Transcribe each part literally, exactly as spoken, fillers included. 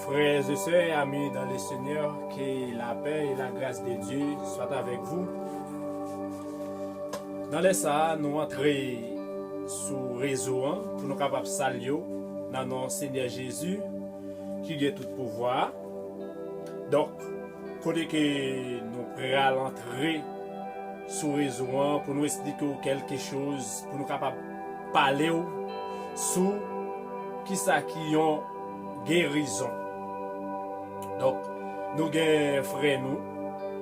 Frères et sœurs, amis dans le Seigneur, que la paix et la grâce de Dieu soient avec vous. Nan lè sa a, nou antre sou rezo an pou nou kapab salye w nan non Senyè Jezi ki gen tout pouvwa a. Donk, kote ke nou pral antre sou rezo an pou nou esplike w kèlke choz, pou nou kapab pale w sou kisa ki yon gerizon. Donk, nou gen frè nou,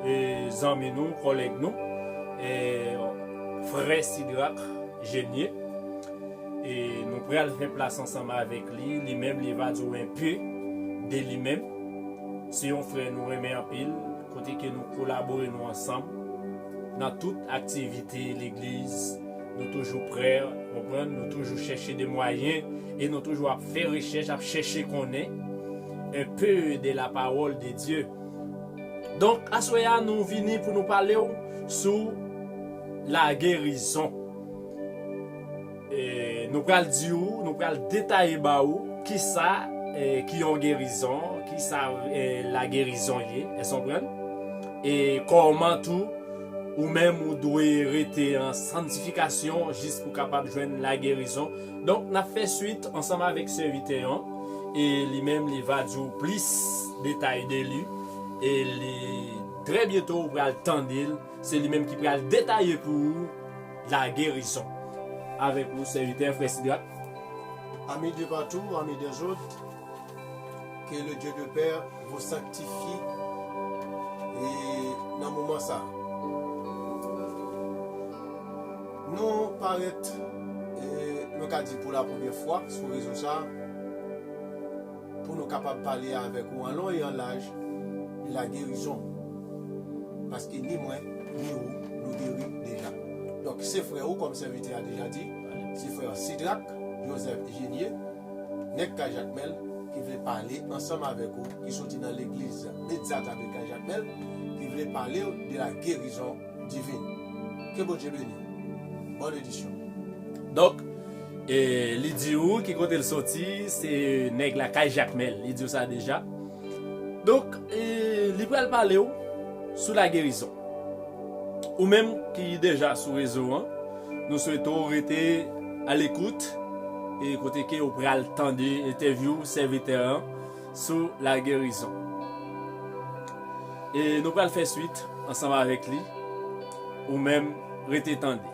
e zanmi nou, kòlèg nou, e frè Sidrak Jenie. E nou pral fè plas ansanm avèk li. Li menm, li va di w enpe de li menm. Se yon frè nou renmen anpil, kote ke nou kolabore nou ansanm nan tout aktivite legliz. Nou toujou prè, konprann, nou toujou chèche de mwayen e nou toujou ap fè rechèch, ap chèche konnen un peu de la parole de Dieu. Donk, aswè a, nou vini pou nou pale w sou lagerizon. E, nou pral di w, nou pral detaye ba ou kisa, e, ki yon gerizon, kisa, e, lagerizon ye, èske w konprann? E kòman tou, ou menm ou dwe rete an sanntifikasyon jis pou kapab jwenn lagerizon. Donk, n ap fè swit ansanm avèk sèvitè an, e li menm li va di w plis detay de li, e li, trè byento ou pral tande l, se li menm ki pral detaye pou ou lagerizon. Avèk ou, sèvitè, frè Sidrak. Amis de partout, amis des autres, que le Dieu de paix vous sanctifie. E nan moman sa, nou parèt, e nou ka di pou la premyè fwa sou rezo sa, pou nou kapab pale avèk ou an lon e an laj de la gerizon. Paske ni mwen, ni ou, nou geri deja. Donk, se frè ou, kòm sèvitè a deja di, se frè Sidrak Joseph Jenie, nèg Kay Jakmèl, ki vle pale ansanm avèk ou, ki soti nan legliz Metzata de Kay Jakmèl, ki vle pale w de la gerizon divin. Ke Bondye beni w. Bòn edisyon. Donk, e, li di w ki kote l soti, se nèg lakay Jakmèl. Li di w sa deja. Donk, e, li pral pale w sou lagerizon. Ou menm ki deja sou rezo an, nou swete w rete alekout, e kote ke w pral tande entèvyou sèvitè an sou lagerizon. E nou pral fè swit ansanm avèk li, ou menm rete tande.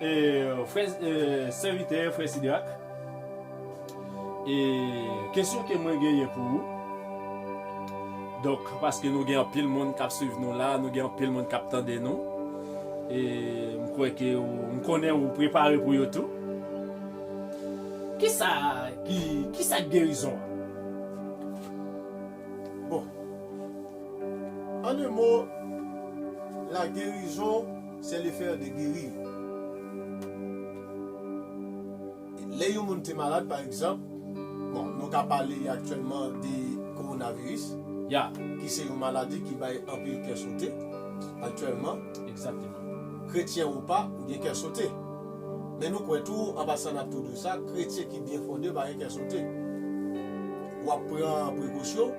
E, frè, e, sèvitè, frè Sidrak, e kesyon ke mwen genyen pou ou, donk, paske nou gen anpil moun k ap swiv nou la, nou gen anpil moun k ap tande nou, e m kwè ke ou, m konnen ou prepare pou yo tou. Kisa ki, kisa k gerizon an? Bon, en un mot, la guérison, c'est le fait de guérir. Lè yon moun te malad, pa egzanp, bon, nou ka pale aktyèlman de kowonaviris, Ya. ki se yon maladi ki bay anpil kè sote aktyèlman. Egzakteman. Kretyen ou pa, ou gen kè sote. Men nou kwè tou, an pasan n ap tou di sa, kretyen ki byen fonde pa gen kè sote. W ap pran prekosyon,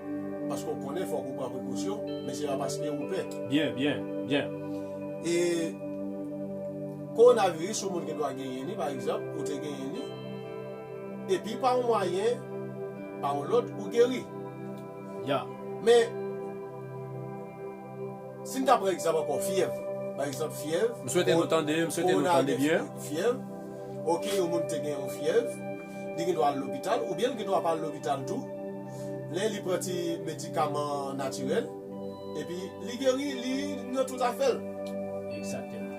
paske w konnen fòk ou pran prekosyon, men se pa paske ou pè. Byen, byen, byen. E kowonaviris, yon moun gen dwa genyen li, pa egzanp, ou te genyen li, epi pa yon mwayen, pa yon lòt, ou geri. Ya. Men, si n ta pran egzanp ankò, fyèv. Pa egzanp, fyèv. M swete nou tande, m swete nou tande byen. Fyèv. Oke, yon moun te gen yon fyèv, li gen dwa al lopital, oubyen li gen dwa pa al lopital tou. Lè li pran ti medikaman natirèl, epi li geri, li nan tout afè l. Egzakteman.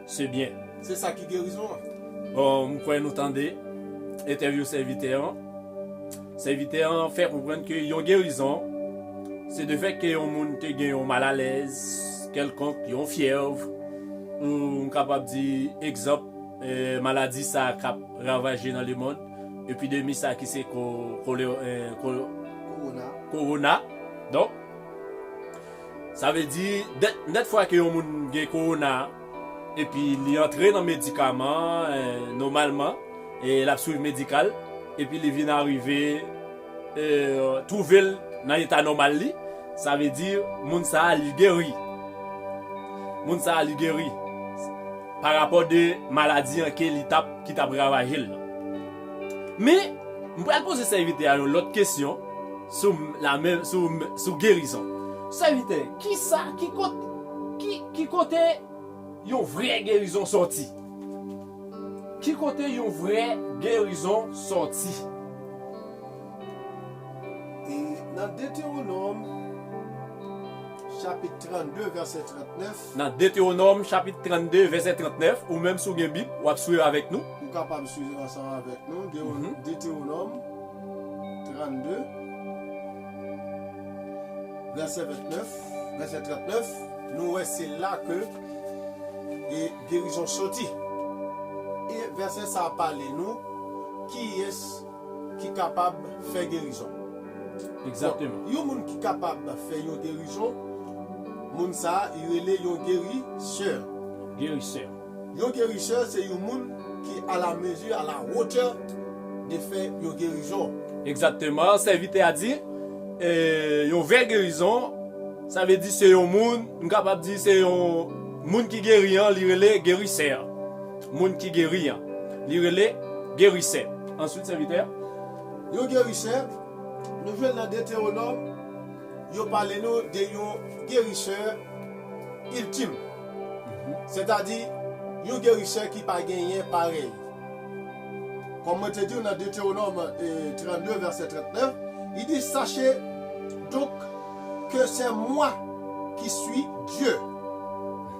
Se byen. Se sa ki gerizon an. Bon, m kwè nou tande entèvyou sèvitè an. Sèvitè an fè konprann ke yon gerizon, se de fèt ke yon moun te gen yon malalèz kèlkonk, yon fyèv, ou m kapab di, egzanp, e, maladi sa a k ap ravaje nan lemonn, epidemi sa a ki se ko-, kolè-, e, ko-, Kowona. Kowona. Donk, sa vle di, nèt, nèt fwa ke yon moun gen kowona, Epi li antre nan medikaman, eh, nòmalman, e l ap swiv medikal, epi li vin arive, eh, twouve l nan eta nòmal li, sa vle di moun sa a li geri. Moun sa a li geri. Pa rapò de maladi an ke li t ap, ki t ap ravaje l lan. Men, m pral poze sèvitè a yon lòt kesyon sou la menm, sou, sou gerizon. Sèvitè, kisa, ki kote, ki, ki kote yon vrè gerizon sòti? Ki kote yon vrè gerizon sòti? E nan Detewonòm, chapit trannde, vèsè trannèf. Nan Detewonòm, chapit trannde, vèsè trannèf, ou menm si w gen Bib, w ap swiv avèk nou. Ou kapab swiv ansanm avèk nou. Dewo-, Mhm. Detewonòm trannde, vèsè vennèf, vèsè trannèf, nou wè se la ke, e, gerizon sòti. E vèsè sa a pale nou kiyès ki kapab fè gerizon. Egzakteman. Donk, yon moun ki kapab fè yon gerizon, moun sa a, li rele yon gerisè. Gerisè. Yon gerisè, se yon moun ki à la mesure, à la hauteur de fè yon gerizon. Egzakteman. Sèvitè a di, eh, yon vrè gerizon, sa vle di se yon moun, m kapab di se yon moun ki geri an, li rele gerisè. Moun ki geri an, li rele gerisè. Answit, sèvitè. Yon gerisè, nou jwenn nan Detewonòm, yo pale nou de yon gerisè iltim. Mhm. Sètadi, yon gerisè ki pa genyen parèy. Kòm mwen te di w nan Detewonòm, eh, trannde, vèsè trannèf, li di, Sachez donc que c'est moi qui suis Dieu,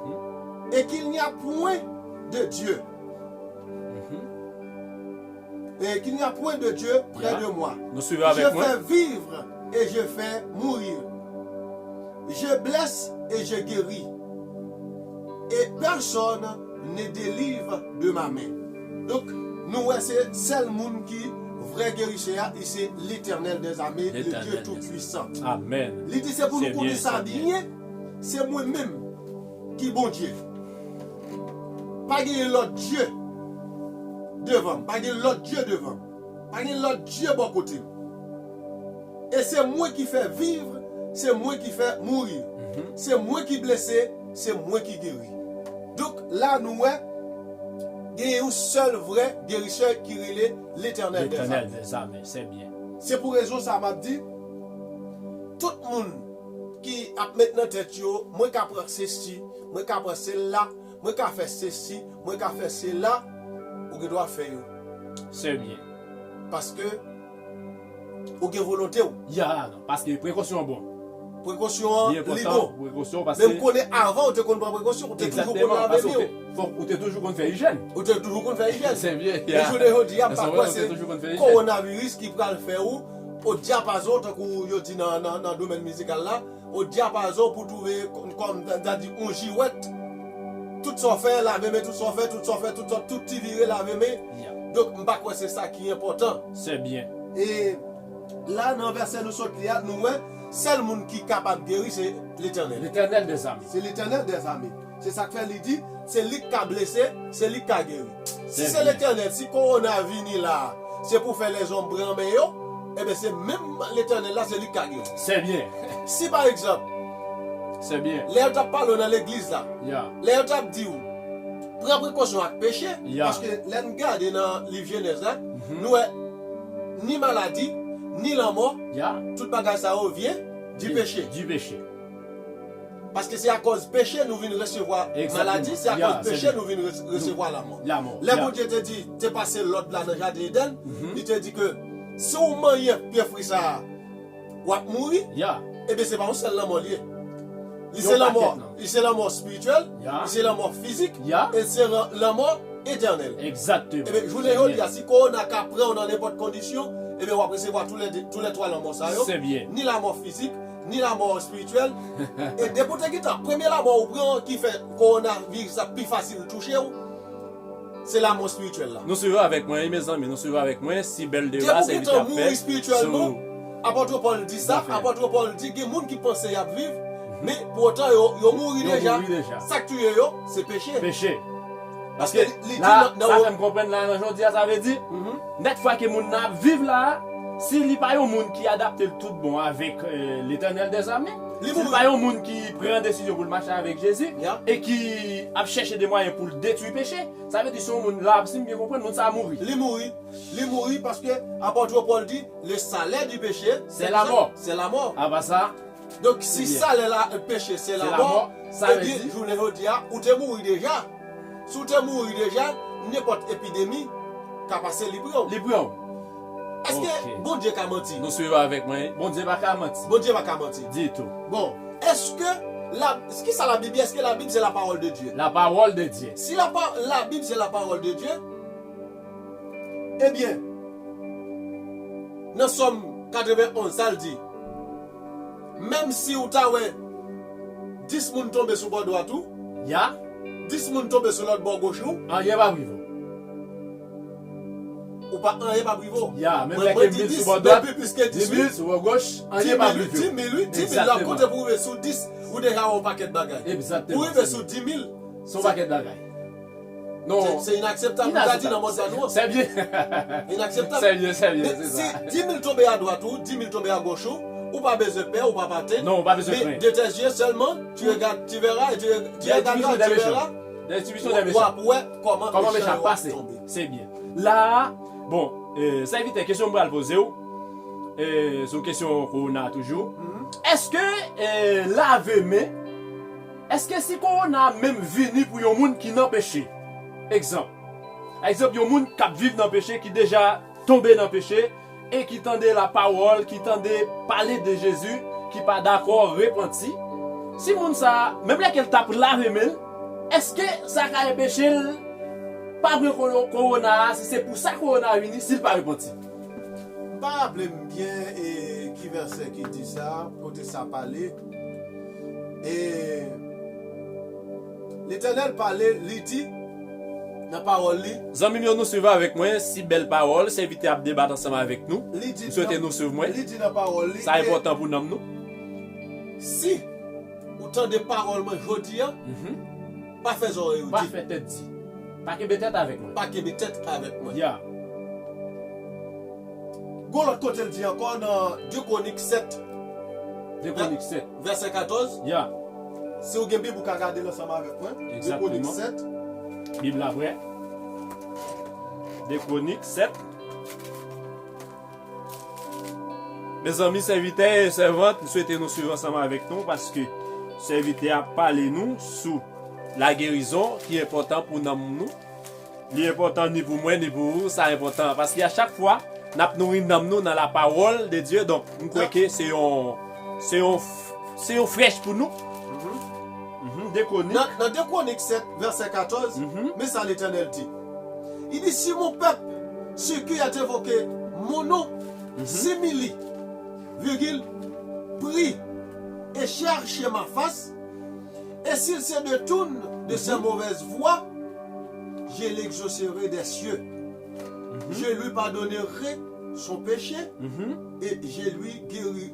Mhm. et qu'il n'y a point de Dieu Mhm. et qu'il n'y a point de Dieu près Ya. de moi. Nou swiv avèk mwen. Je fais vivre et je fais mourir. Je blesse et je guéris. Et personne ne délivre de ma main. Donk, nou wè se sèl moun ki vrè gerisè a, li se Letènèl dèzame, le Dye Toupuisan. Amèn. Li di se pou nou konnen sa byen, se mwen menm ki Bondye. Pa gen lòt dye devan m. Pa gen lòt dye devan m. Pa gen lòt dye bò kote m. E se mwen ki fè viv, se mwen ki fè mouri. Mhm. Se mwen ki blese, se mwen ki geri. Donk, la nou wè, gen yon sèl vrè gerisè ki rele Letènèl dèzame. Letènèl dèzame, se byen. Se pou rezon sa m ap di, tout moun ki ap met nan tèt yo, mwen ka pran sesi, mwen ka pran sela, mwen ka fè sesi, mwen ka fè sela, ou gen dwa fè yo. Se byen. Paske ou gen volonte w. Ya, paske prekosyon an bon. Prekosyon an, li bon. Prekosyon, paske men m konnen avan ou te konn pran prekosyon, ou te toujou konn lave men w. Fòk ou te toujou konn fè ijyèn. Ou te toujou konn fè ijyèn. Se byen, ya. Men jounen jodi a, m pa kwè se kowonaviris ki pral fè ou o dyapazon, tankou yo di nan, nan, nan domèn mizikal la, o dyapazon pou twouve kòm, kòm ta di, on jiwèt. Tout sa w fè, lave men, tout sa w fè, tout sa w fè, tout sa, tout ti vire, lave men. Ya. Donk, m pa kwè se sa ki enpòtan. Se byen. E la, nan vèsè nou sot li a, nou wè, sèl moun ki kapab geri, se Letènèl. Letènèl dèzame. Se Letènèl dèzame. Se sa k fè li di, se li k ka blese, se li k ka geri. Si se Letènèl, si kowona vini la, se pou fè lèzòm pran men yo, ebyen se menm Letènèl la, se li k ka geri. Se byen. Si pa egzanp, se byen, lè yo t ap pale w nan legliz la, ya, lè yo t ap di w, pran prekosyon ak peche, ya, paske lè n gade nan liv Jenèz la, mhm, nou wè ni maladi, ni lanmò, ya, tout bagay sa yo vyen di peche. Di peche. Paske se akòz peche nou vin resevwa maladi, se akòz peche nou vin res-, resevwa lanmò. Lè Bondye te di, te pase lòd la nan jaden Edenn, li te di ke si w manyen pye fwi sa a, w ap mouri. Ebyen, se pa yon sèl lanmò li ye. Li se lanmò, li se lanmò espirityèl, li se lanmò fizik, e se lan-, lanmò etènèl. Ebyen, jounen jodi a, si kowona ka pran w nan nenpòt kondisyon, ebyen, w ap resevwa tou lè de, tou lè twa lanmò sa yo. Ni lanmò fizik, ni lanmò espirityèl. E depi w te gentan, premye lanmò ou pran ki fè kowonaviris la pi fasil touche w, se lanmò espirityèl la. Nou swiv avèk mwen, wi, mezanmi, nou swiv avèk mwen. Si bèl deba, se li k ap fè sou zafè. Apòt Pòl di sa, apòt Pòl di, gen moun ki panse y ap viv, men poutan yo, yo mouri deja. Sa k touye yo, se peche. Peche. Paske li di la, nan, nan sa fè m konprann la, nan jodi a, sa vle di, nèt fwa ke moun nan ap viv la, si li pa yon moun ki adapte l tout bon avèk, euh, Letènèl dèzame, si li pa yon moun ki pran desizyon pou l mache avèk Jezi, e ki ap chèche de mwayen pou l detwi peche, sa vle di se yon moun la, si m byen konprann, moun sa a mouri. Li mouri. Li mouri paske apot Pòl di, le salaire du péché, c'est la mort. C'est la mort. Apa sa, Donk, si salè la peche se lanmò, ebyen, jounen jodi a, ou te mouri deja. Si w te mouri deja, nenpòt epidemi ka pase, li pran w. Li pran w. Èske Bondye ka manti? Nou swiv avèk mwen. Bondye pa ka manti. Bondye pa ka manti. Ditou. Bon, èske la, kisa Labib di? Èske Labib se la parole de Dieu? La parole de Dieu. Si la, pa- Labib se la parole de Dieu, ebyen, nan Sòm katrevenn onz, sa l di, menm si w ta wè dis moun tonbe sou bò dwat ou, ya, dis moun tonbe sou lòt bò goch ou, anyen p ap rive w. Ou pa, anyen p ap rive w. Ya, menm lè gen mil sou bò dwat, dis mil sou bò goch, anyen p ap rive w. Dis mil, wi, dis mil la konte pou rive sou dis, ou deja wè yon pakèt bagay. Pou rive sou dis mil, se yon pakèt bagay. Non. Se inakseptab. Inakseptab. Sa di nan mond sa nou an. Sè byen. Inakseptab. Sè byen, sè byen, se sa. Si dis mil tonbe a dwat ou, dis mil tonbe a goch ou, ou pa bezwen pè, ou pa pa tenten. Non, ou pa bezwen krenn. Mais de tes yeux seulement, tu regardes, tu verras, et tu, tu regarderas, tu verras. Des divisions des méchants. Des divisions des méchants. W ap wè kòman mechan yo ap tonbe. Se byen. La, bon, euh, sèvitè, kesyon m pral poze w, euh, sou kesyon kowona toujou. Èske, euh, lave men Èske si kowona a menm vini pou yon moun ki nan peche? Egzanp. Egzanp, yon moun k ap viv nan peche, ki deja tonbe nan peche, e ki tande lapawòl, ki tande pale de Jezi, ki pa dakò repanti. Si moun sa a, menm lè ke l t ap lave men l, èske sa ka enpeche l pa pran ko- kowona a, si se pou sa kowona a vini, si l pa repanti? M pa raple m byen e ki vèsè ki di sa, kote sa pale. E Letènèl pale, li di nan pawòl li. Zanmi m yo, nou swiv avèk mwen, si bèl pawòl, sèvitè ap debat ansanm avèk nou. M swete nou swiv mwen. Li di nan pawòl li, sa enpòtan pou nanm nou. Si ou tande pawòl mwen jodi a, pa fè zòrèy ou di. Pa fè tèt di. Pa kenbe tèt avèk mwen. Pa kenbe tèt avèk mwen. Ya. Gon lòt kote l di ankò nan de Kwonik sèt. De Kwonik sèt. Vèsè katòz. Ya. Si w gen Bib, ou ka gade l ansanm avèk mwen. De Kwonik sèt. Bib la prè. De Kwonik sèt. Mezanmi, sèvitè e sèvant, m swete nou swiv ansanm avèk nou, paske sèvitè ap pale nou sou lagerizon ki enpòtan pou nanm nou. Li enpòtan ni pou mwen, ni pou ou, sa enpòtan. Paske a chak fwa, n ap nouri nanm nou nan lapawòl de Dye, donk, m kwè ke se yon, se yon, se yon frèch pou nou. Mhm, de Kwonik. Nan, nan de Kwonik sèt, vèsè katòz, men sa Letènèl di. Il dit, si mon peuple, ceux qui ont invoqué mon nom, s'humilie, virgule, prie et cherche ma face, et s'il se détourne de ses mauvaises voies, je l'exaucerai des cieux. Je lui pardonnerai son péché et je lui guéri-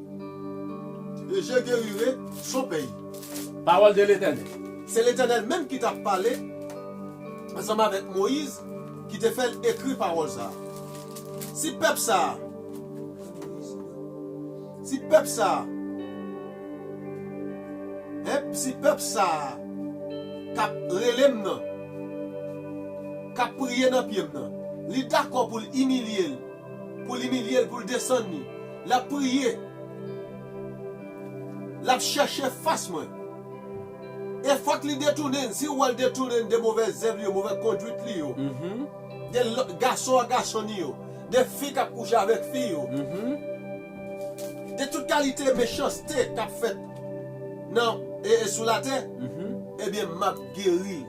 et je guérirai son pays. Pawòl de Letènèl. Se Letènèl menm ki t ap pale ansanm avèk Moyiz, ki te fè l ekri pawòl sa a. Si pèp sa a, si pèp sa a, en, si pèp sa a k ap rele m nan, k ap priye nan pye m nan, li dakò pou l imilye l, pou l imilye l, pou l desann li. L ap priye. L ap chèche fas mwen. E fòk li detounen, si w wè l detounen de movèz zèv li yo, movèz kondwit li yo, de lò- gason ak gason li yo, de fi k ap kouche avèk fi yo, de tout kalite mechanste k ap fèt nan, e, e sou latè, ebyen, m ap geri l.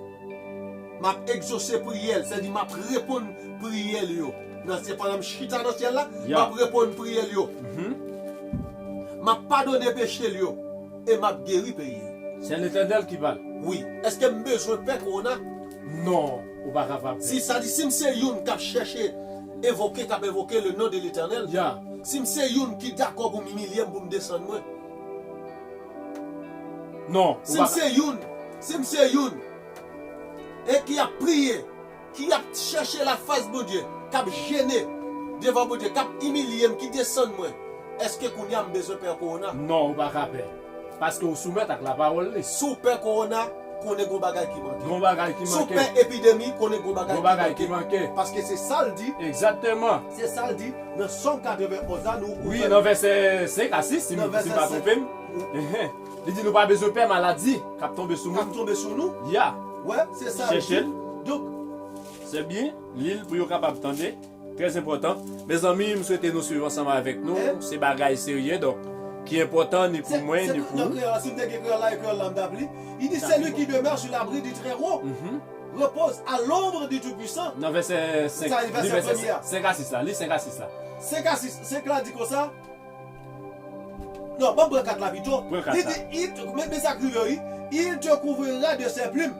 M ap egzose priyè l, sètadi m ap reponn priyè l yo. Nan, se pandan m chita nan syèl la, m ap reponn priyè l yo. M ap padone peche l yo e m ap geri peyi l. Se Letènèl ki pale. Wi. Èske m bezwen pè kowona? Non, ou pa kapab pè. Si sa di, si m se youn k ap chèche evoke, k ap evoke le non de Letènèl, si m se youn ki dakò pou m imilye m, pou m desann mwen, non, si m se youn, si m se youn e ki ap priye, ki ap chèche lafas Bondye, k ap jene devan Bondye, k ap imilye m, ki desann mwen, èske kounye a m bezwen pè kowona? Non, ou pa ka pè. Paske ou soumèt ak lapawòl li. Si w pè kowona, konnen gon bagay ki manke. Gon bagay ki manke. Si w pè epidemi, konnen gon bagay ki manke. Gon bagay ki manke. Paske se sa l di. Egzakteman. Se sa l di nan Sòm katrevenonz la, nou ouvè. Wi, nan vèsè senk a sis, si m si m pa twonpe m. Li di nou pa bezwen pè maladi k ap tonbe sou moun. K ap tonbe sou nou. Ya. Wè, se sa l di. Chèche l. Donk, se byen, li l pou yo kapab tande. Trè enpòtan. Mezanmi, m swete nou swiv ansanm avèk nou. Se bagay serye, donk, ki enpòtan ni pou mwen, ni pou ou. Nan kreyòl la, si m te gen kreyòl la, e kreyòl la m t ap li. Il dit, celui qui demeure sous l'abri du Très-Haut repose à l'ombre du Tout-Puissant. Nan vèsè senk, li vèsè senk a sis la, li senk a sis la. Senk a sis, senk la di konsa, non, ban m pran kat la pito. Pran kat la. Li di, il te, men, men sa k rive, wi. Il te couvrira de ses plumes.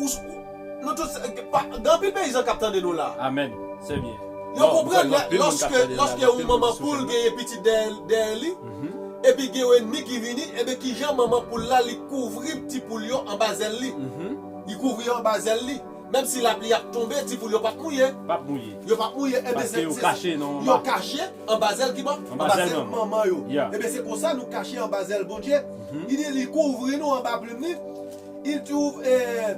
Ou, ou, nou tout, pa, gen anpil peyizan k ap tande nou la. Amèn. Se byen. Yo konprann lè, lòske, lòske yon manman poul genyen pitit dèyè, dèyè li, epi gen yon ènmi ki vini, ebyen kijan manman poul la li kouvri ti poul yo anba zèl li. Li kouvri yo anba zèl li. Menm si lapli ap tonbe, ti poul yo p ap mouye. P ap mouye. Yo p ap mouye. Ebyen, se, se, yo kache anba zèl ki bò? Anba zèl manman yo. Ebyen, se konsa nou kache anba zèl Bondye. Li di, li kouvri nou anba plim li. Il trouve, eh,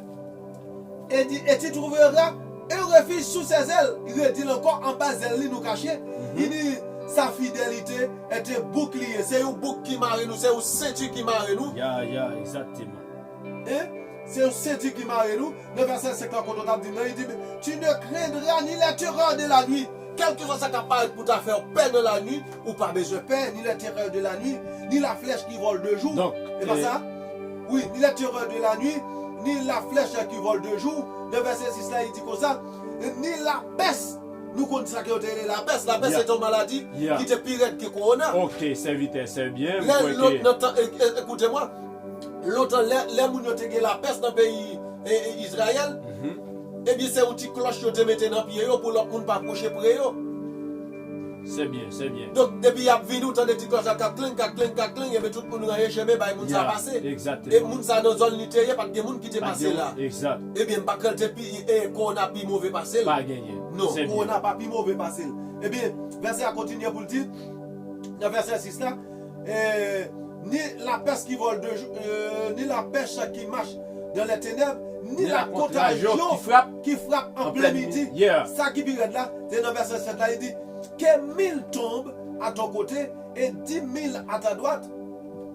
et dit, et tu trouveras un refuge sous ses ailes. Li redi l ankò, anba zèl li nou kache. Li di, sa fidelite est un bouclier. Se yon bouk ki mare nou, se yon senti ki mare nou. Ya, ya, egzakteman. Hein? Se yon senti ki mare nou. Nan vèsè senk la, kote w t ap di m nan, li di, tu ne craindras ni les terreurs de la nuit. Kèlkeswa sa k ap parèt pou ta fè w pè nan lannuit, ou pa bezwen pè, ni les terreurs de la nuit, ni la flèche qui vole de jour. Donk, e pa sa? Wi, ni les terreurs de la nuit, ni la flèche qui vole de jour. Nan vèsè sis la, li di konsa, ni la pès. Nou konn sa ke yo te rele lapès. Lapès se te yon maladi ki te pi rèd ke kowona. Ok, sèvitè, se byen. Lè lòt nan tan, e, e, ekoute mwen, lontan lè, lè moun yo te gen lapès nan peyi, e, e, Izrayèl, ebyen se yon ti klòch yo te mete nan pye yo pou lòt moun pa pwoche pre yo. Se byen, se byen. Donk, depi y ap vini, ou tande ti klòch la ka klenk, ka klenk, ka klenk, ebyen tout moun ranyen chemen, bay moun sa pase. Egzakteman. E moun sa nan zòn li te ye, pa t gen moun ki te pase la. Egzak. Ebyen, m pa kwè l te pi, e, kowona pi move pase l. Pa genyen. Non, kowona pa pi move pase l. Ebyen, vèsè a kontinye pou l di, nan vèsè sis la, eh, ni la peste qui vole de jou-, eh, ni la pêche qui marche dans les ténèbres, ni la contagion qui frappe en plein midi. Sa ki pi rèd la, se nan vèsè sèt la, li di, que mille tombent à ton côté et dix mille à ta droite,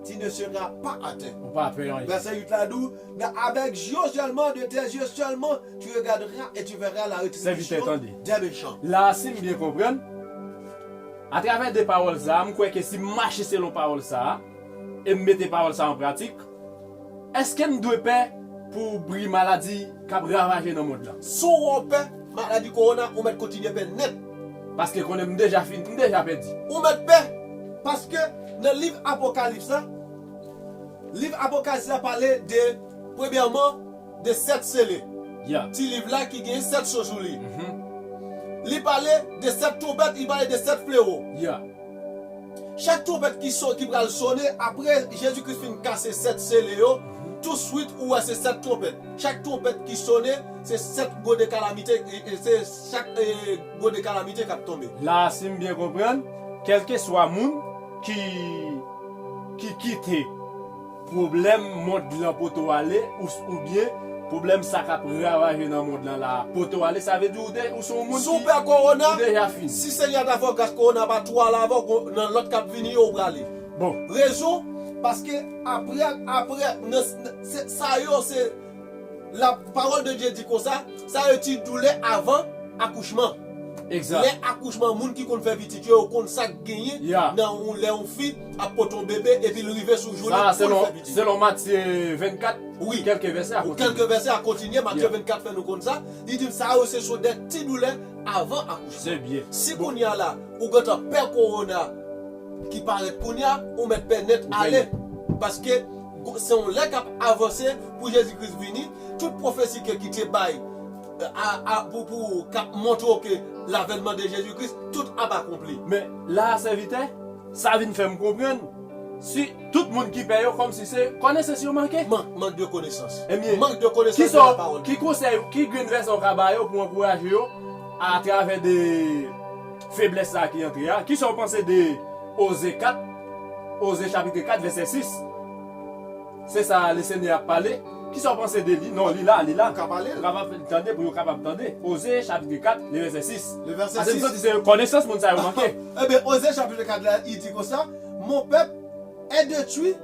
tu ne seras pas atteint. Ou pa pè anyen. Vèsè uit la di w, mais avec yeux seulement, de tes yeux seulement, tu regarderas et tu verras la rétribution des méchants. Sèvitè, tande. La, si m byen konprann, atravè de pawòl sa a, m kwè ke si m mache selon pawòl sa a, e m mete pawòl sa a an pratik, èske m dwe pè pou bri maladi k ap ravaje nan mond lan? Si w wè w pè maladi kowona, ou mèt kontinye pè nèt. Paske konnen m deja fin, m deja pèdi. Ou mèt pè, paske nan liv Apokalips la, liv Apokalips la pale de, premyèman, de sèt sele. Ti liv la ki gen sèt cho sou li. Li pale de sèt twonpèt, li pale de sèt flewo. Chak twonpèt ki so-, ki pral sone apre Jezi Kris fin kase sèt sele yo, touswit ou wè se sèt twonpèt. Chak twonpèt ki sone, se sèt gode kalamite, e, e, se chak, e, gode kalamite k ap tonbe. La, si m byen konprann, kèlkeswa moun ki, ki kite pwoblèm mond lan poto ale, ou, oubyen pwoblèm sa k ap ravaje nan mond lan la poto ale, sa vle di ou de-, ou se yon moun ki, ou deja fini. Si w pè kowona, si Senyè a ta fè w gras kowona pa twò ale avè w, nan lòt k ap vini yo, ou prale. Bon. Rezon, paske apre, apre, nan, nan, se, sa yo, se, la parole de Dieu di konsa, sa yo ti doulè avan akouchman. Egzak. Lè akouchman, moun ki konn fè pitit yo, yo konn sa k genyen nan yon, lè yon fi ap pote yon bebe epi l rive sou jounen pou l fè pitit. Sa selon, selon Matye vennkat, wi, kèlke vèsè a kontinye. Kèlke vèsè a kontinye, Matye vennkat fè nou konn sa. Li di m sa yo se sou de ti doulè avan akouchman. Se byen. Si kounye a la, ou gentan pè kowona ki parèt kounye a, ou mèt pè nèt ale. Paske se yon lè k ap avanse pou Jezi Kris vini. Tout pwofesi ke ki te bay, a, a, pou, pou k ap montre w ke lavènman de Jezi Kris, tout ap akonpli. Men la, sèvitè, sa vin fè m konprann, Si tout moun ki pè yo, kòmsi se konesans yo manke. Mank, mank de konesans. Ebyen, mank de konesans de lapawòl. Ki konsèy, ki grenn vèsyon w ka ba yo pou ankouraje yo atravè de feblès sa ki antre a? Kisa w panse de Oze kat, Oze chapit kat, vèsè sis? Se sa Lesenyè ap pale. Kisa w panse de li? Non, li la, li la. Ou kapab tande pou yo kapab tande. Oze chapit kat, le vèsè sis. Paske m santi se konesans moun sa yo manke. Ebyen, Oze chapit kat la, li di konsa, Mon peuple est détruit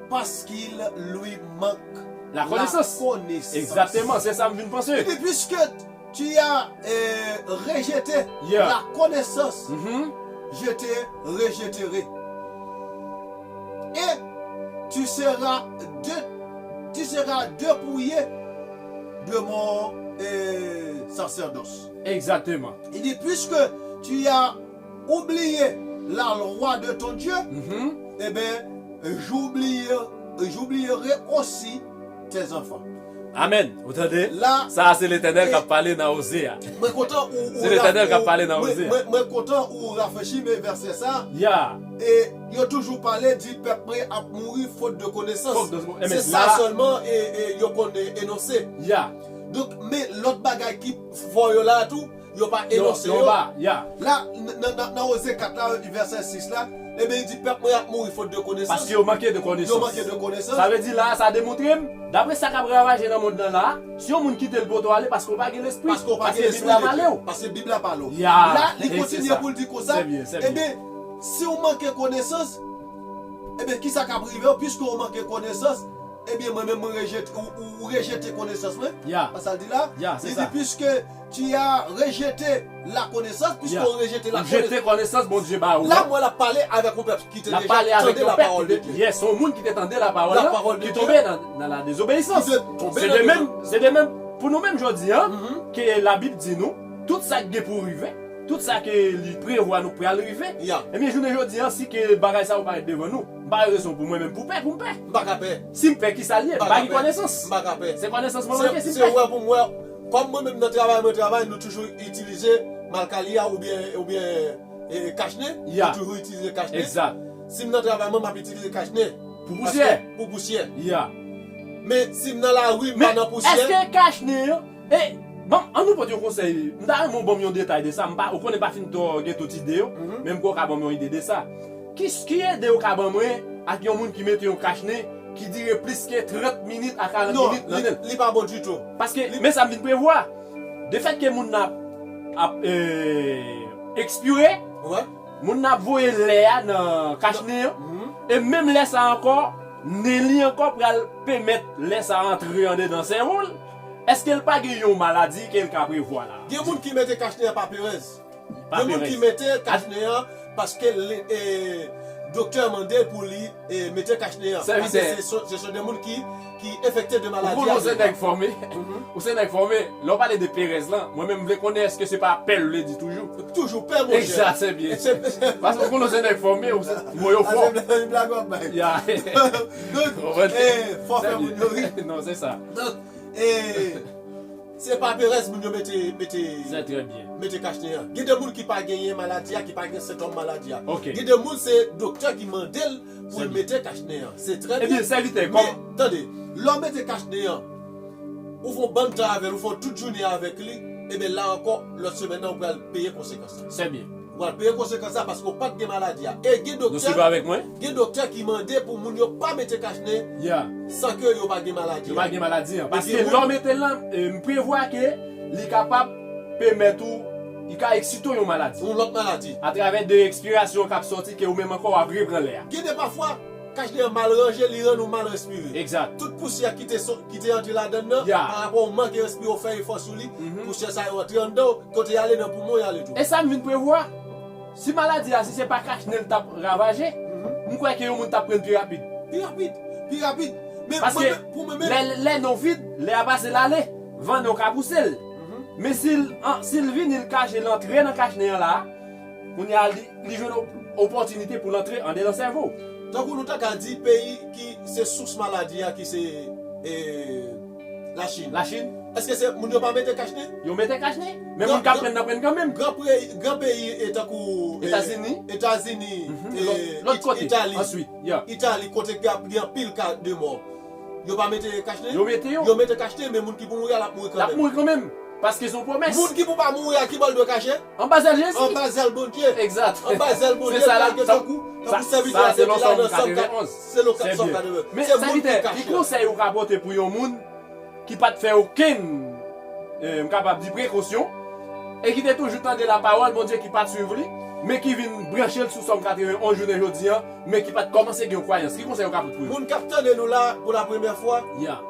parce qu'il lui manque la connaissance. Exactement, c'est ça, je pense. Et puis, puisque tu as euh, rejeté yeah. la connaissance, mm -hmm. je te rejetterai. Et tu seras, de, tu seras dépouillé de mon euh, sacerdoce. Exactement. Il dit, puisque tu as oublié la loi de ton Dieu, mm -hmm. eh bien, j'oublierai, j'oublierai aussi tes enfants. Amen. Ou tande? Sa a se Letènèl k ap pale nan Oze a. Mwen kontan ou Se Letènèl k ap pale nan Oze a. Mwen kontan ou rafrechi men vèsè sa. Ya. E yo toujou pale di pèp mwen ap mouri fot de konesans. Se sa sèlman e yo konn enonse. Ya. Donk men lòt bagay ki fò yo la tou. Yo pa enonse yo. La, nan Oze kat la, vèsè sis la, ebyen, li di, pèp mwen ap mouri fot de konesans. Paske yo manke de konesans. Yo manke de konesans. Sa vle di la, sa demontre m, dapre sa k ap ravaje nan mond lan la, si yon moun kite l poto ale, paske w pa gen lespri. Paske w pa gen lespri. Paske Bib la pale w. Paske Bib la pale w. La, li kontinye pou l di konsa, ebyen, si w manke konesans, ebyen, kisa k ap rive w, piske w manke konesans, Ebyen, mwen menm, mwen rejete, ou, ou, ou rejete konesans mwen. Ya. Sa l di la? Ya, se sa. Li di, puisque tu as rejeté la connaissance, puisque ou rejete la connaissance. Ou jete konesans Bondye ba ou. La, mwen, l ap pale avèk yon pèp ki te deja tande lapawòl de Dye. Yes, yon moun ki te tande lapawòl la, ki tonbe nan, nan la dezobeyisans. Se de menm, se de menm, pou nou menm jodi a, ke Labib di nou, tout sa k gen pou rive, tout sa ke li prevwa nou pral rive, ebyen, jounen jodi a, si ke bagay sa yo parèt devan nou, M pa gen rezon pou mwen menm pou pè, pou m pè. M pa ka pè. Si m pè, kisa l ye? M pa gen konesans. M pa ka pè. Se konesans mwen manke, si m pè. Se wè pou m wè. Kòm mwen menm nan travay mwen travay, nou toujou itilize malkali a oubyen, oubyen e, kachnen. Nou toujou itilize kachnen. Egzat. Si m nan travay mwen, m ap itilize kachnen. Pou pousyè. Pou pousyè. Ya. Men si m nan lari, m pa nan pousyè. Men èske kachnen an E, ban m, an nou pote yon konsèy. M ta renmen w ban m yon detay de sa. M pa, ou konnen m pa fin twò gen tout ide yo, men m kwè w ka ban m yon ide de sa. Ki, ki ide w ka ban mwen ak yon moun ki mete yon kachnen ki dire plis ke trant minit a karant minit nan nen l? Non, li, li pa bon ditou. Paske, men sa m vin prevwa. De fèt ke moun nan ap, ap, e, ekspire, moun nan ap voye lè a nan kachnen an, e menm lè sa a ankò, nen li ankò pral pèmèt lè sa a antre andedan sèvo l. Èske l pa gen yon maladi ke l ka prevwa la? Gen moun ki mete kachnen an pa perèz. Gen moun ki mete kachnen an paske doktè mande l pou li mete kachnen an. Paske se, se, se de moun ki, ki enfekte de maladi a. Ou konnen w se nèg fòme. Ou se nèg fòme. Lè w pale de perèz lan, mwen menm m vle konnen èske se pa pè l vle di toujou? Toujou pè, monchè. Egzat, se byen. Paske ou konnen w se nèg fòme, ou se, mo yo fò. A, se blag w ap bay. Ya. Donk, fò fè moun yo ri. Non, se sa. Donk, E, se pa perèz moun yo mete, mete, mete kachnen an. Gen de moun ki pa genyen maladi a, ki pa gen sentòm maladi a. Gen de moun se doktè ki mande l pou l mete kachnen an. Se trè byen. Ebyen, sèvitè, men, tande, lè w mete kachnen an, ou fè yon bann tan avè l, ou fè yon tout jounen avèk li, ebyen, la ankò, lòt semèn nan, ou pral peye konsekans lan. Se byen. Ou pral peye konsekans la paske w pa t gen maladi a. E gen doktè, gen doktè ki mande pou moun yo pa mete kachnen san ke yo pa gen maladi a. Yo pa gen maladi a. Paske lè w mete l lan, e, m prevwa ke li kapab pèmèt ou, li ka eksite w yon maladi. Yon lòt maladi. Atravè de ekspirasyon k ap sòti ke ou menm ankò w ap repran lè a. Gen de pafwa, kachnen an mal ranje, li rann ou mal respire. Egzat. Tout pousyè ki te, ki te antre ladann nan, parapò ou manke respire, ou fè efò sou li, pousyè sa yo antre anndan w, kote y ale nan poumon, y ale tou. E sa m vin prevwa. Si maladi a, si se pa kachnen l t ap ravaje, m kwè ke yon moun t ap pran l pi rapid. Pi rapid, pi rapid. Men paske pou mwen menm, lè, lè non vid, lè a pase l ale, van yo ka pouse l. Men si l, si l vini, l kache, l antre nan kachnen an la, kounye a, li, li jwenn op-, opòtinite pou l antre andedan sèvo w. Tankou nou ta ka di peyi ki se sous maladi a, ki se, e, Lachin. Lachin. Èske se moun yo pa mete kachne? Yo mete kachne. Men moun k ap prann nan prann kanmenm. Gran peyi, gran peyi e tankou, eh, Etazini. Etazini, mhm, eh, lòt, lòt kote. Itali. Answit, yeah. Itali, kote ki ap gen anpil ka de mò. Yo pa mete kachne? Yo mete yo. Yo mete kachne, men moun ki pou mouri a, l ap mouri kanmenm. L ap mouri kanmenm. Paske se yon pwomès. Moun ki pou pa mouri a, ki bò l dwe kache? Anba zèl Jezi. Anba zèl Bondye. Egzat. Anba zèl Bondye, se sa la, tankou, tankou sèvitè a te di la nan Sòm katrevenn-, se Sòm katrevenn-, men se moun ki kache. Ki konsèy ou ka pote pou yon moun ki pa t fè okenn, eh, m kapab di, prekosyon, e ki te toujou tande lapawòl Bondye ki pa t swiv li, men ki vin branche l sou Sòm katrevenn-, jounen jodi a, men ki pa t kòmanse gen yon kwayans? Ki konsèy ou ka pote pou yo? Moun k ap tande nou la pou la premyè fwa, yeah,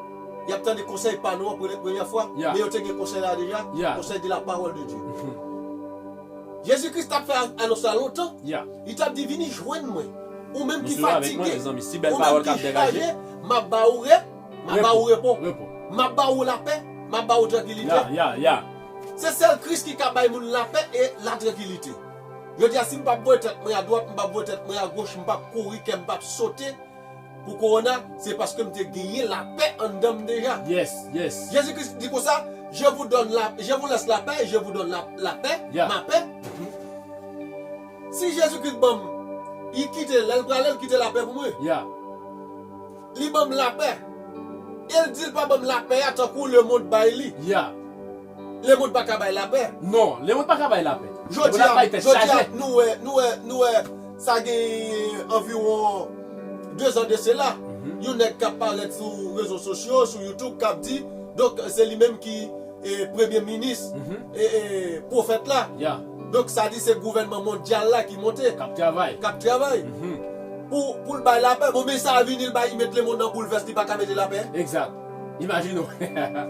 y ap tande konsèy pa nou an premyè, premyè fwa, yeah, men yo te gen konsèy la deja, yeah, konsèy de la parole de Dieu. Mhm. Jezi Kris t ap fè anons la lontan. Yeah. Li t ap di, "Vini jwenn mwen, ou menm ki fatige, ou menm ki chaje, m ap ba ou re-, m ap ba ou repo. Repo. M ap ba ou lapè, m ap ba ou trankilite." Yeah, yeah, yeah. Se sèl Kris ki ka bay moun lapè e latrankilite. Jodi a, si m p ap voye tèt mwen adwat, m p ap voye tèt mwen agoch, m p ap kouri, kè m p ap sote pou kowona, se paske m te genyen lapè anndan m deja. Yes, yes. Jezi Kris di konsa, "Je vous donne la, je vous laisse la paix, je vous donne la, la paix, yeah, ma paix." Si Jezi Kris ban m, li kite, lè l prale, l kite lapè pou mwen. Yeah. Li ban m lapè. E l di l pa ban m lapè a tankou lemonn bay li. Yeah. Lemonn pa ka bay lapè. Non, lemonn pa ka bay lapè. Jodi a, jodi a, nou wè, nou wè, nou wè, sa gen anviwon de zan de sela, mhm, yon nèg k ap parèt sou rezo sosyo, sou YouTube, k ap di, donk, se li menm ki, e, premye minis, mhm, e, e, pwofèt la. Yeah. Donk, sa di se gouvènman mondyal la ki monte. K ap travay. K ap travay. Mhm. Pou, pou l bay lapè. Bon, men sa a vini, l bay, li met lemonn nan boulvès, li pa ka mete lapè. Egzat. Imajine w.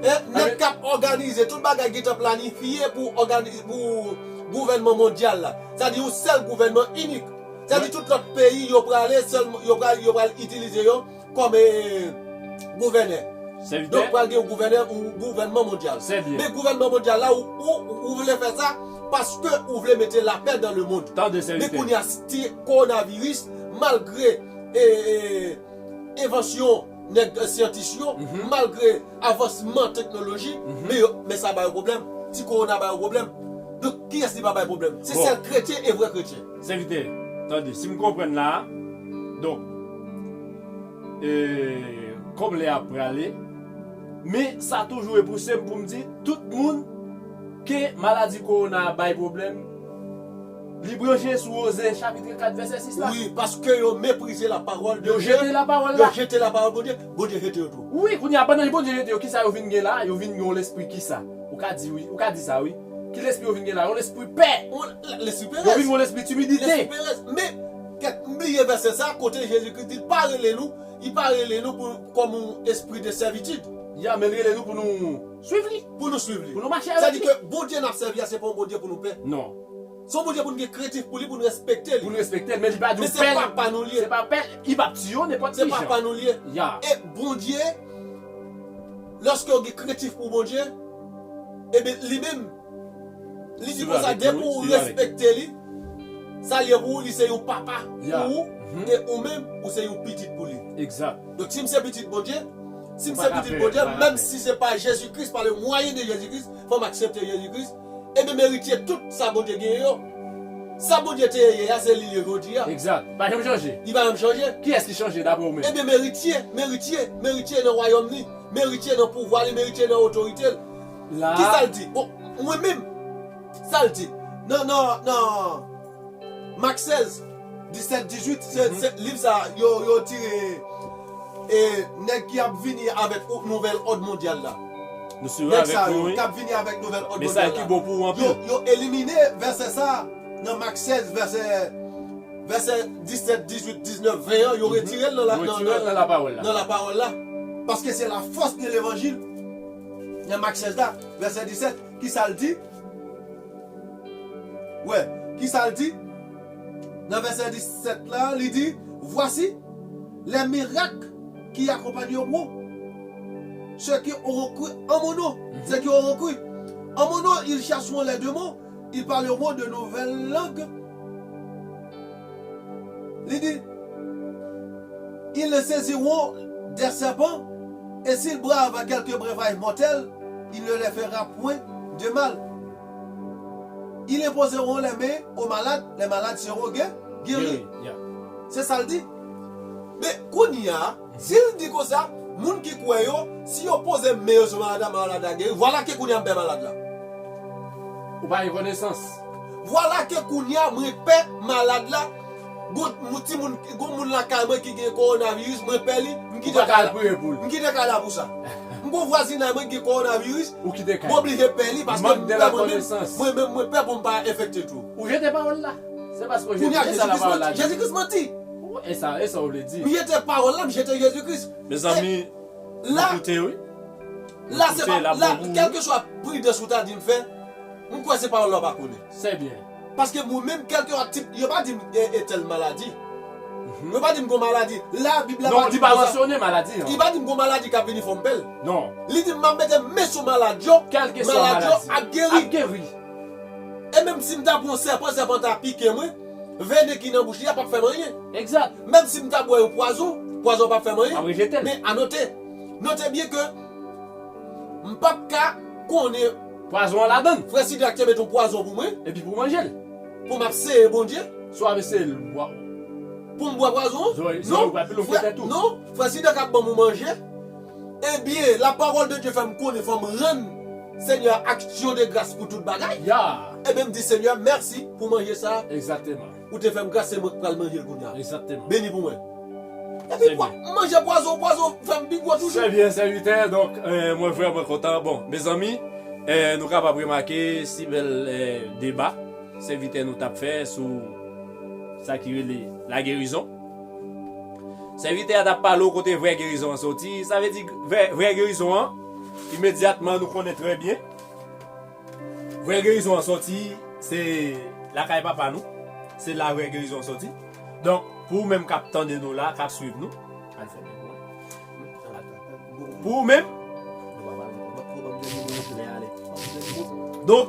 E, nèg k ap òganize, tout bagay gentan planifye pou ògani-, pou gouvènman mondyal la. Sa di yon sèl gouvènman inik. Sa di tout lòt peyi, yo prale, sèl, yo pral, yo pral itilize yo kòm, e, gouvènè. Sèvitè. Donk, pral gen yon gouvènè, yon gouvènman mondyal. Men gouvènman mondyal la, ou, ou, ou vle fè sa paske ou vle mete lapè dans le monde. Tande, sèvitè. Men kounye a, ti kowonaviris, malgre, e, e, envansyon nèg, e, syantis yo, mhm, malgre avansman teknoloji, mhm, men yo, men sa ba yo pwoblèm. Ti kowona ba yo pwoblèm. Donk, kiyès li pa bay pwoblèm? Se sèl kretyen e vrè kretyen. Sèvitè, tande, si m konprann la, donk, e, kòm lè a ap prale, men sa toujou repouse m pou m di, tout moun ke maladi kowona a bay pwoblèm, li branche sou Oze chapit kat vèsè sis la. Wi, paske yo meprize la parole de Dieu. Yo jete la parole la. Yo jete la parole Bondye, Bondye jete yo tou. Wi, kounye a, pandan Bondye jete yo, kisa yo vin gen la? Yo vin gen yon lespri kisa? Ou ka di wi, ou ka di sa wi. Ki lespri yo vin gen la? Yon lespri pè. Yon l-, lespri perèz. Yo vin gen yon lespri timidite. Lespri perèz. Men, kèt, m bliye vèsè sa, kote Jezi Kris di, pa rele nou, li pa rele nou pou, kòm yon espri de sèvitid. Ya, men l rele nou pou nou swiv li. Pou nou swiv li. Pou nou mache avèk li. Sa di ke Bondye n ap sèvi a, se pa yon Bondye pou nou pè. Non. Se yon Bondye pou nou gen krentif pou li, pou nou respekte li. Pou nou respekte l, men li pa di w pè l. Men se papa nou li ye. Se pa pè l, li p ap tiye w nenpòt ki jan. Se papa nou li ye. Ya. E Bondye, lòske w gen krentif pou Bondye, ebyen, li menm, li di konsa, depi w respekte li, sa l ye pou ou, li se yon papa pou ou, e ou menm, ou se yon pitit pou li. Egzat. Donk, si m se pitit Bondye, si m se pitit Bondye, menm si se pa Jezi Kris, pa le mwayen de Jezi Kris, fò m aksepte Jezi Kris, ebyen, m eritye tout sa Bondye genyen yo. Sa Bondye te ye yè a, se li l ye jodi a. Egzat. Pa janm chanje. Li pa janm chanje. Kiyès ki chanje, dapre w menm? Ebyen, m eritye, m eritye, m eritye nan wayòm li, m eritye nan pouvwa li, m eritye nan otorite l. La. Kisa l di? Bon, mwen menm, sa l di? Nan, nan, nan, Mak sèz, disèt, dizuit, se, se liv sa, yo, yo tire, e, nèg ki ap vini avèk o-, nouvèl òd mondyal la. Nèg sa yo, ki ap vini avèk nouvèl òd mondyal la. Yo, yo elimine vèsè sa nan Mak sèz, vèsè, vèsè disèt, dizuit, diznèf, ven an, yo retire l nan la, nan, nan, nan lapawòl la. Paske se la force de l'évangile. Nan Mak sèz la, vèsè disèt, kisa l di? Wè, kisa l di? Nan vèsè disèt la, li di, "Voici les miracles qui accompagneront ceux qui auront cru en mon nom." Ceux qui auront cru en mon nom, ils chasseront les démons, ils parleront de nouvelles langues. Li di, "Ils saisiront des serpents, et s'ils boivent quelque breuvage mortel, il ne leur fera point de mal. Ils imposeront les mains aux malades, les malades seront gué- guéris. Yeah. Se sa l di. Men kounye a, si l di konsa, moun ki kwè yo, si yo poze men yo sou malad la, malad la geri. Vwala ke kounye a m pè malad la. Ou pa gen konesans. Vwala ke kounye a mwen pè malad la. Gon moun, ti moun, gon moun lakay mwen ki gen kowonaviris, mwen pè li, m Ou kite pa ka kay al la. Priye pou l. M kite kay la pou sa. M gon vwazinay mwen ki gen kowonaviris, Ou kite kay. m oblije pè li paske Mank m de pè la mwen menm, konesans. mwen menm mwen pè pou m pa enfekte tou. Ou jete pawòl la. Se paske ou Kounye a jete sa la Jezikri pawòl la manti. Jezikri manti. E sa, e sa ou vle di. M jete pawòl la, m jete Jezikri. Mezanmi, La, koute wi. la se Koute, pa, la la, bon pou kèlkeswa pridans ou ta di m fè, m kwè se pawòl la w pa konnen. Se byen. Paske mwen menm, kèlkeswa tip, yo pa di m e, e tèl maladi. Yo pa di m gon maladi. La, Bib la Non, pa di li m pa konsa. Mansyone maladi. Li pa di m gon maladi k ap vini fò m pè l. Non. Li di m m ap mete men sou malad yo, Kèlkeswa malad yo maladi. Ap geri. Ap geri. E menm si m ta pran yon sèpan, sèpan ta pike mwen, venen ki nan bouch li a p ap fè m anyen. Egzat. Menm si m ta bwè yon pwazon, pwazon p ap fè m anyen. Ap rejete l. Men anote, note byen ke m p ap ka konnen Pwazon an ladan l. Frè Sidrak te met yon pwazon pou mwen, Epi pou manje l. Pou m ap seye Bondye, Swa mesye l. Wa- pou m bwè pwazon. Zòrèy- zòrèy ou pa pi long frè, petèt ou. Non, frè Sidrak ap ban m manje. Ebyen, la parole de Dieu fè m konnen fò m rann Senyè aksyon de gras pou tout bagay. Ya. Ebyen, m di Senyè, mèsi pou manje sa. Egzakteman. Ou te fè m gras, se mwen k pral manje l kounye a. Egzakteman. Beni pou mwen. Se Epi byen. manje pwazon, pwazon fè m pi gwo toujou. Se byen, sèvitè. Donk, eh, mwen vrèman kontan. Bon, mezanmi, eh, nou kapab remake si bèl eh, deba sèvitè nou t ap fè sou sa ki rele lagerizon. Sèvitè a t ap pale w kote vrè gerizon an soti. Sa vle di vrè, vrè gerizon an, imedyatman nou konnen trè byen. Vrè gerizon an soti, se lakay papa nou. Se la vrè gerizon an soti. Donk, pou ou menm k ap tande nou la, k ap swiv nou, al fèmen pou mwen. Pou ou menm, Donk,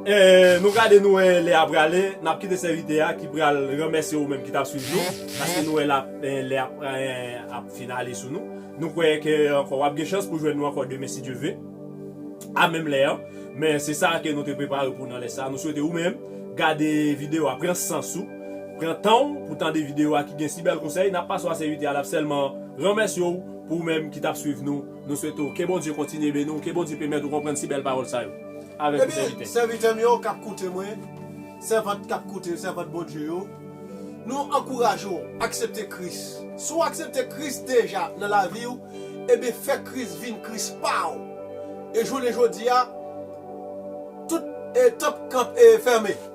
eh, nou gade nou wè lè a prale, n ap kite sèvitè a ki pral remèsye ou menm ki t ap swiv nou, paske nou wè l ap, eh, lè ap, eh, ap fin ale sou nou. Nou kwè ke ankò w ap gen chans pou jwenn nou ankò demen si Dye ve. A menm lè an. Men se sa ke nou te prepare pou nan lè sa. Nou swete ou menm gade videyo a, pran sans ou, pran tan w pou tande videyo a ki gen si bèl konsèy. N ap pase w a sèvitè a, l ap sèlman remèsye w pou ou menm ki t ap swiv nou. Nou swete w ke Bondye kontinye beni w, ke Bondye pèmèt ou konprann si bèl pawòl sa yo. Avèk ou Ebyen, sèvitè. Sèvitè m yo k ap koute mwen, sèvant k ap koute, sèvant Bondye yo, nou ankouraje w aksepte Kris. Si w aksepte Kris deja nan lavi w, ebyen fè Kris vin Kris pa w. E jounen jodi a, tout e, tanp kanpe e, fèmen.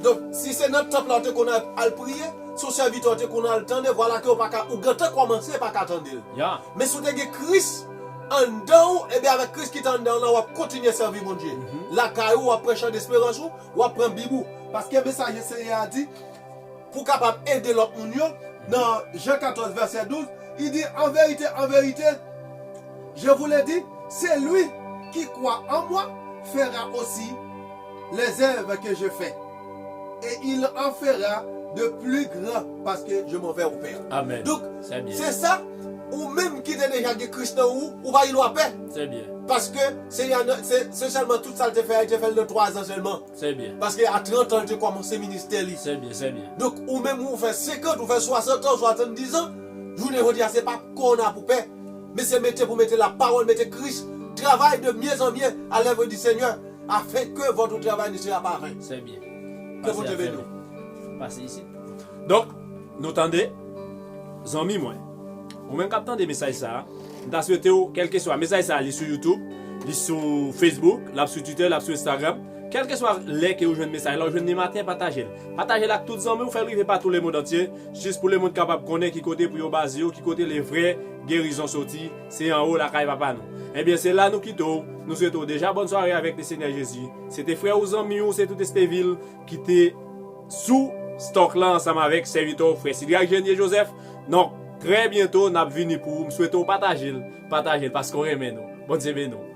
Donk, si se nan tanp la w te konn al, al priye, si w sèvitè w te konn al tande, vwala ke w pa ka, ou gentan kòmanse pa ka tande l. Ya. Men si w te gen Kris anndan w, ebyen avèk Kris ki te anndan w la, w ap kontinye sèvi Bondye. Lakay ou, w ap pran chan desperans ou, w ap pran Bib ou. Paske mesaje Senyè a di, pou kapab ede lòt moun yo, nan Jan katòz vèsè douz, li di, en vérité, en vérité, je vous le dis, celui qui croit en moi fera aussi les œuvres que je fais. Et il en fera de plus grands parce que je m'en vais au Père. Amèn. Donk, Se byen. Se sa, ou menm ki te deja gen Kris nan ou, ou pa gen dwa pè. Se byen. Paske Senyè a, se, se sèlman tout sa l te fè a, li te fè l nan twa zan sèlman. Se byen. Paske a trant an, li te kòmanse ministè li. Se byen, se byen. Donk, ou menm ou fè senkant, ou fè swasant an, swasanndizan, jounen jodi a, se pa kò w nan pou pè. Men se mete pou mete lapawòl, mete Kris, travay de mye an mye à l'œuvre du Seigneur, afin que votre travail ne sera pas vain. Se byen. Ke Bondye beni w. Pase isit. Donk, nou tande, zanmi mwen. Ou menm k ap tande mesaj sa a, m ta swete w, kèlkeswa mesaj sa a, li sou YouTube, li sou Facebook, l ap sou Twitter, l ap sou Instagram. Kèlkeswa lè ke ou jwenn mesaj la, ou jwenn li maten, pataje l. Pataje l ak tout zanmi w, fè l rive pa tout lemonn antye, jis pou lemonn kapab konnen ki kote pou yo baze yo, ki kote le vrè gerizon soti, se anwo lakay papa nou. Ebyen, se la nou kite w, nou swete w deja bòn sware avèk le Senyè Jezi. Se te frè ou zanmi w, se tout Estevil ki te sou stòk la ansanm avèk sèvitè w frè Sidrak Jenie Joseph. Donk, trè byento, n ap vini pou ou. M swete w pataje l, pataje l, paske w renmen nou. Bondye beni w.